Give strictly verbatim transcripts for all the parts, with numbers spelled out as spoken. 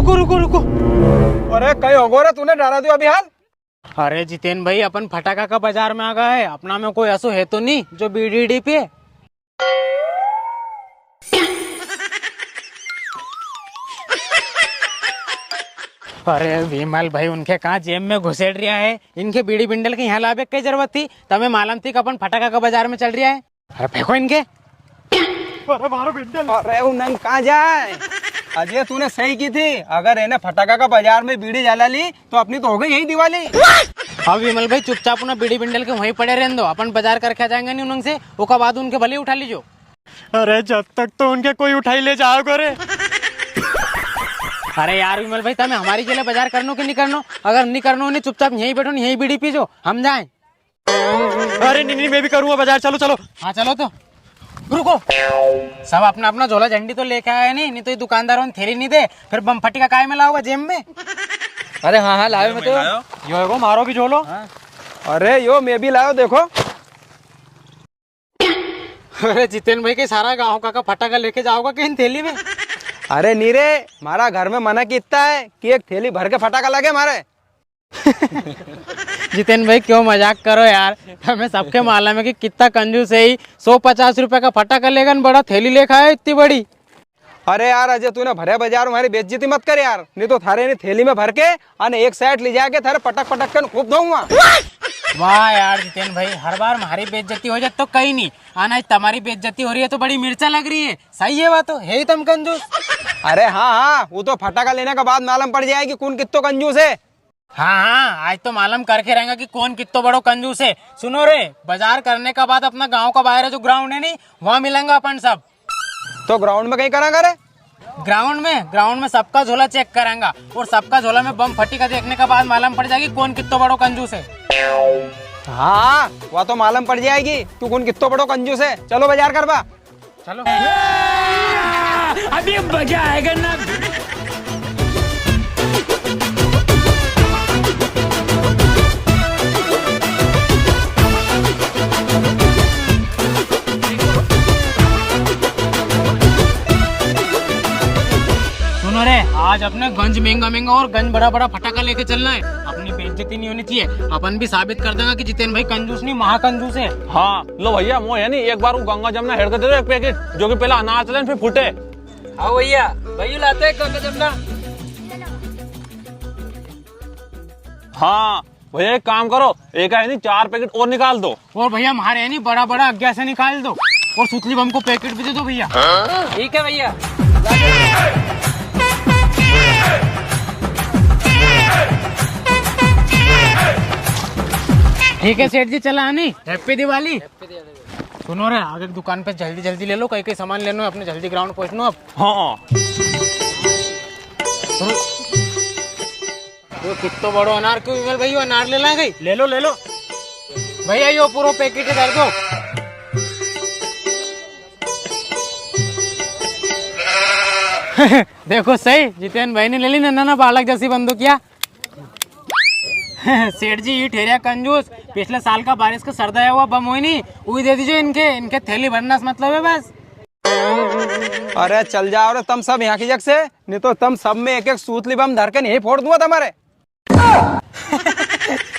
रुको, रुको, रुको। अरे, कई होगो रे, तूने डरा दियो अभी हाल। अरे जितेन भाई, अपन फटाका का बाजार में आ गया है। अपना में कोई असो है तो नी जो बीड़ी ईड़ी पिए? अरे विमल भाई, उनके कहाँ जेब में घुसेड़ रिया है, इनके बीड़ी बिंडल के यहाँ लावे कई जरूरत थी? तमे मालूम थी कि अपन फटाका का बाजार में चल रिया है। अरे फेंको इनके। अरे मारो बिंडल। अरे उन्हें कहाँ जाए? अजय, तूने सही की थी, अगर इन्हें फटाका का बाजार में बीड़ी जला ली तो अपनी तो हो गई यही दिवाली। हाँ विमल भाई, चुपचाप उन्हें बीड़ी बिंडल के वहीं पड़े रहने दो, अपन बाजार करके आ जाएंगे नी उन्हें से, ओका बाद उनके भले उठा लीजो। अरे जब तक तो उनके कोई उठाई ले जाओ करे। अरे यार विमल भाई, तमे हमारी गेले बाजार करनो कि नी करनो? अगर नी करनो नी, चुपचाप यहीं बैठो नी, यहीं बीड़ी पीजो, हम जाएं। अरे नी नी, मैं भी करूँगा बाजार, चलो चलो। हाँ चलो तो। रुको, सब अपना अपना झोला झंडी तो लेके आया नी, नी तो ये दुकानदारों ने थैली नी दे, फिर बम फटी का काय में लाओगा जेब में? अरे हाँ हाँ, लायो मैं तो। यो है वो, मारो भी झोलो। हाँ। अरे यो मैं भी लायो, देखो। अरे जितेन भाई, के सारा गाँव का, का फटाका लेके जाओगा कि इन थैली में? अरे नी रे, मारा घर में मनक इतना है कि एक थैली भर के फटाका लगे मारे। जितेन भाई, क्यों मजाक करो यार, हमें सबके मालूम है कि कितना कंजूस है ही। सौ पचास रुपए का फटाका लेगा न बड़ा थैली लेके आया इतनी बड़ी। अरे यार अजय, तूने भरे बाजार में हमारी बेइज्जती मत कर यार, नी तो थारे नी थैली में भर के अने एक साइड ले जाके थारे पटक पटक के खूब धोऊंगा। वाह यार जितेन भाई, हर बार हमारी बेइज्जती हो जाए तो कई नी, अने आज तमारी बेइज्जती हो री है तो बड़ी मिर्चा लग री है। सही है बात तो, है ही तम कंजूस। अरे हाँ हाँ, वो तो फटाका लेने के बाद मालूम पड़ जाएगी कौन कित्तो कंजूस है। हाँ हाँ, आज तो मालूम करके रहेंगा कि कौन कित्तो बड़ो कंजूस है। सुनो रे, बाजार करने का बाद अपना गांव का बाहर जो ग्राउंड है नी, वहाँ मिलेंगा अपन सब। तो ग्राउंड में कई करांगा रे? ग्राउंड में, ग्राउंड में सबका झोला चेक करांगा और सबका झोला में बम फटी का देखने का बाद मालूम पड़ जाएगी कौन कित्तो बड़ो कंजूस है। हाँ, वह तो मालूम पड़ जाएगी तू कौन कित्तो बड़ो कंजूस है। चलो बाजार करवा। चलो। अभी मजा आएगा ना। सुनो रे, आज अपने गंज महंगा महंगा और गंज बड़ा बड़ा फटाका लेके चलना है। अपनी बेइज्जती नहीं होनी चाहिए। अपन भी साबित कर देंगा कि जितेन भाई कंजूस नहीं, महाकंजूस है। हाँ, लो भैया, मो है नी, एक बार वो गंगा जमुना हेड़ के दे दो एक पैकेट, जो कि पहले अनार चले, फिर फूटे। हाँ भैया, भैया लाते हैं गंगा जमुना। हाँ भैया, एक काम करो, एक है नी, चार पैकेट और निकाल दो। और भैया, हमारे है नी, बड़ा बड़ा अग्या से निकाल दो और सुतली बम को पैकेट भी दे दो भैया। ठीक है भैया। ठीक है सेठ जी, चला आनी, हैप्पी दिवाली। सुनो रे, आगे की दुकान पे जल्दी जल्दी ले लो, कई कई सामान लेनो है अपने, जल्दी ग्राउंड पहुंचनो अब। हाँ। यो कित्तो बड़ो अनार क्यों विमल भाई, यो अनार ले लां कई? ले लो, ले लो। भैया, यो पूरो पैकेट धर दो। देखो सही, जितेन भाई ने ले ली ना, ना, ना, बालक जैसी बंदूकिया। सेठ जी, ये ठेरिया कंजूस, पिछले साल का बारिश का सरदाया हुआ बम हुई नी, वही दे दीजिए इनके, इनके थैली भरना से मतलब है बस। अरे चल जाओ रे तम सब यहाँ की जग से, नी तो तम सब में एक एक सूतली बम धर के नी फोड़ दूंगा तमारे।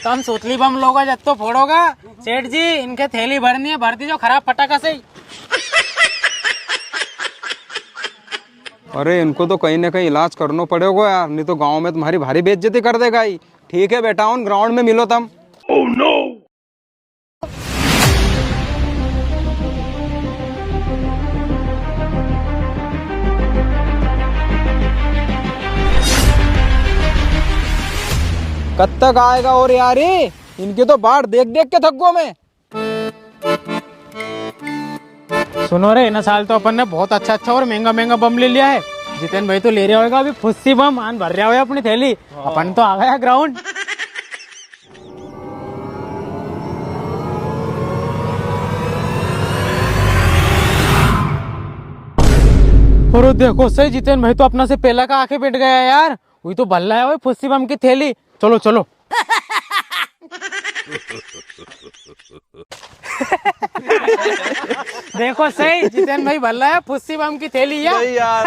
तम सूतली बम लोगा जब तो फोड़ोगा। सेठ जी, इनके थैली भरनी है, भर दीजो खराब फटाका से ही। अरे इनको तो कहीं ना कहीं इलाज करनो पड़ेगो यार, नी तो गांव में तुम्हारी भारी बेइज्जती कर देगा ही। ठीक है बेटा, उन ग्राउंड में मिलो तम। कब तक आएगा और यार, ये इनकी तो बाट देख देख के थक गो मैं। सुनो रे, इन साल तो अपन ने बहुत अच्छा अच्छा और महंगा महंगा बम ले लिया है। जितेन भाई तो ले रहा होगा अभी फुस्सी बम, आन भर रहा होगा अपनी थैली। हाँ। अपन तो आ गया ग्राउंड। और वो देखो सही, जितेन भाई तो अपना से पहला का आके बैठ गया यार। वही तो भल्ला है वो फुस्सी बम की थैली। चलो चलो। देखो सही, जितेन भाई भल्ला है फुस्सी बम की थैली या। नहीं यार।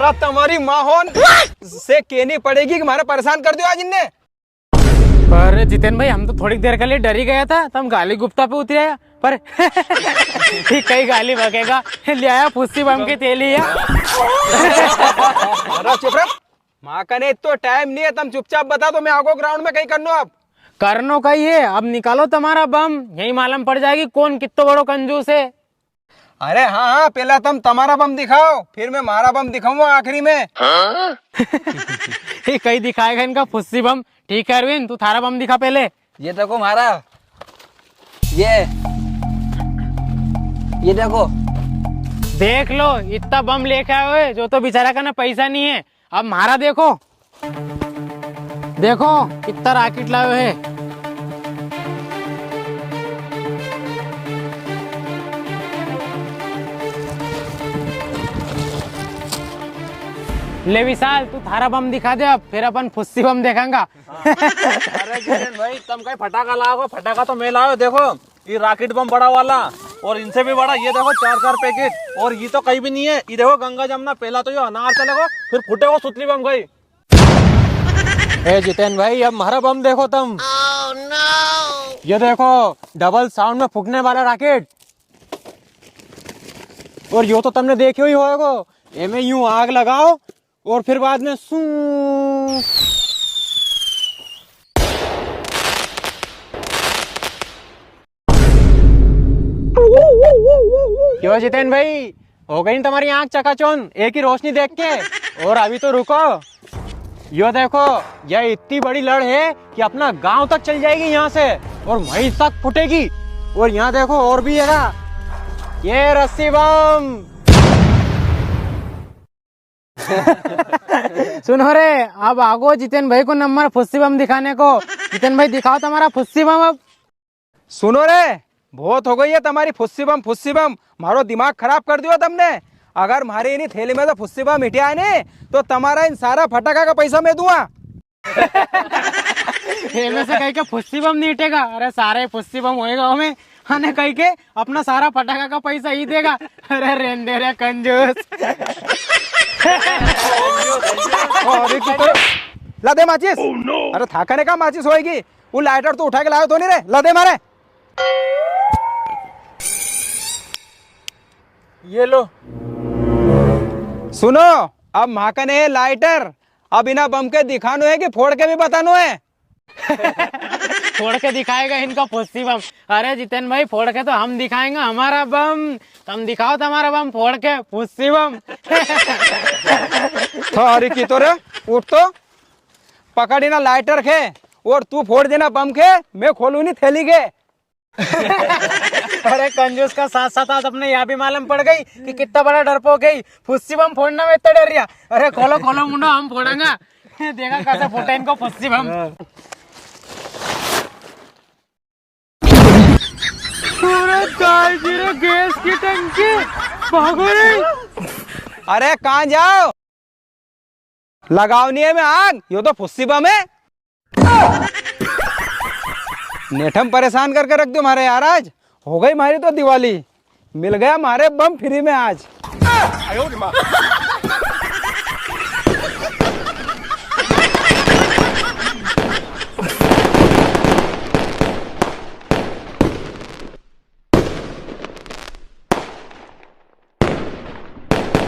अब तमारी माँ होन से केनी पड़ेगी कि म्हारे परेशान कर दियो आज इनने। पर जितेन भाई, हम तो थोड़ी देर के लिए डर ही गया था, तो हम गाली गुप्ता पे उतरे आया, पर ठीक कई गाली बकेगा, ले आया फुस्सी बम की थैली है। अरे चुप रह, माँ कने इतो टाइम नी है, तम चुपचाप बता दो, मैं आगो ग्राउंड में कई करनो अब। करनो कई है, अब निकालो तमारा बम, यही मालूम पड़ जाएगी कौन कित्तो बड़ो कंजूस है। अरे हाँ, हाँ, पहला तम तमारा बम दिखाओ, फिर मैं मारा बम दिखाऊंगा आखिरी में। हाँ? ये कई दिखाएगा इनका फुस्सी बम। ठीक है अरविंद, तू थारा बम दिखा पहले। ये देखो मारा, ये, ये देखो। देख लो, इतना बम लेके आए हुए, जो तो बेचारा का ना पैसा नहीं है, अब मारा देखो, देखो कितना राकेट लायो है। ले विशाल, तू थारा बम दिखा दे, अब फिर अपन फुस्सी बम देखांगा। अरे किशन भाई, तम कई फटाका लाओगे? फटाका तो मैं लायो, देखो। ये राकेट बम बड़ा वाला, और इनसे भी बड़ा, ये देखो चार चार पैकेट, और ये तो कई भी नी है। ये देखो गंगा जमुना, पहला तो यो अनार चलेगो, फिर फूटेगो सुतली बम कई। ए जितेन भाई, अब म्हारा बम देखो तम। ये देखो, डबल साउंड में फूटने वाला राकेट। और यो तो तमने देख्यो ही होयगो, एमे यूं आग लगाओ और फिर बाद में सूं। क्यों जितेन भाई, हो गई न तमारी आंख चकाचौंध एक ही रोशनी देख के? और अभी तो रुको, यो देखो, यह इतनी बड़ी लड़ है कि अपना गांव तक चल जाएगी यहाँ से और वहीं तक फूटेगी। और यहाँ देखो, और भी है, ये रस्सी बम। सुनो रे, अब आगो जितेन भाई को नंबर फुस्सी बम दिखाने को। जितेन भाई, दिखाओ तमारा फुस्सी बम अब। सुनो रे, बहुत हो गई है तमारी फुस्सी बम, फुस्सी बम। म्हारो दिमाग खराब कर दियो तमने। अगर म्हारी इनी थैली में से फुस्सी बम हिटिया है ने, तो तमारा इन सारा फटाका का पैसा मैं दूंगा। इनमें से कई के फुस्सी बम नी हिटेगा। अरे, सारा ही फुस्सी बम होएगा हमें। अने कई के अपना सारा फटाका का पैसा ई देगा। अरे रेंदे रे कंजूस। अरे की तो, ला दे माचिस। अरे थाकने का माचिस होएगी, वो लाइटर तो उठा के लायो तो नी रे, ला दे मारे। ये लो। सुनो, अब म्हाकने लाइटर, अब इना बम के दिखानो है कि फोड़ के भी बतानो है? फोड़ के दिखाएगा इनका फुस्सी बम। अरे जितेन भाई, फोड़ के तो हम दिखाएंगे हमारा बम, तम दिखाओ तमारा बम फोड़ के, फुस्सी बम। थारी की तो रे, उठ तो, पकड़ इना लाइटर के और तू फोड़ देना बम के, मैं खोलू नी थैली के। अरे कंजूस का साथ साथ आज अपने या भी मालूम पड़ गई कि कितना बड़ा डरपोक है, फुस्सी बम फोड़ना में इतना डर रिया। अरे खोलो खोलो मुंडो, हम फोड़ांगा। देखा कैसे फूटे इनको फुस्सी बम। अरे दाई जी रे, गैस की टंकी, भागो रे। अरे कहाँ जाओ? लगाओ नी है मैं आग, यो तो फुस्सी बम है। नेठम परेशान करके रख दियो म्हारे यार, आज हो गई म्हारी तो दिवाली, मिल गया म्हारे बम फ्री में आज।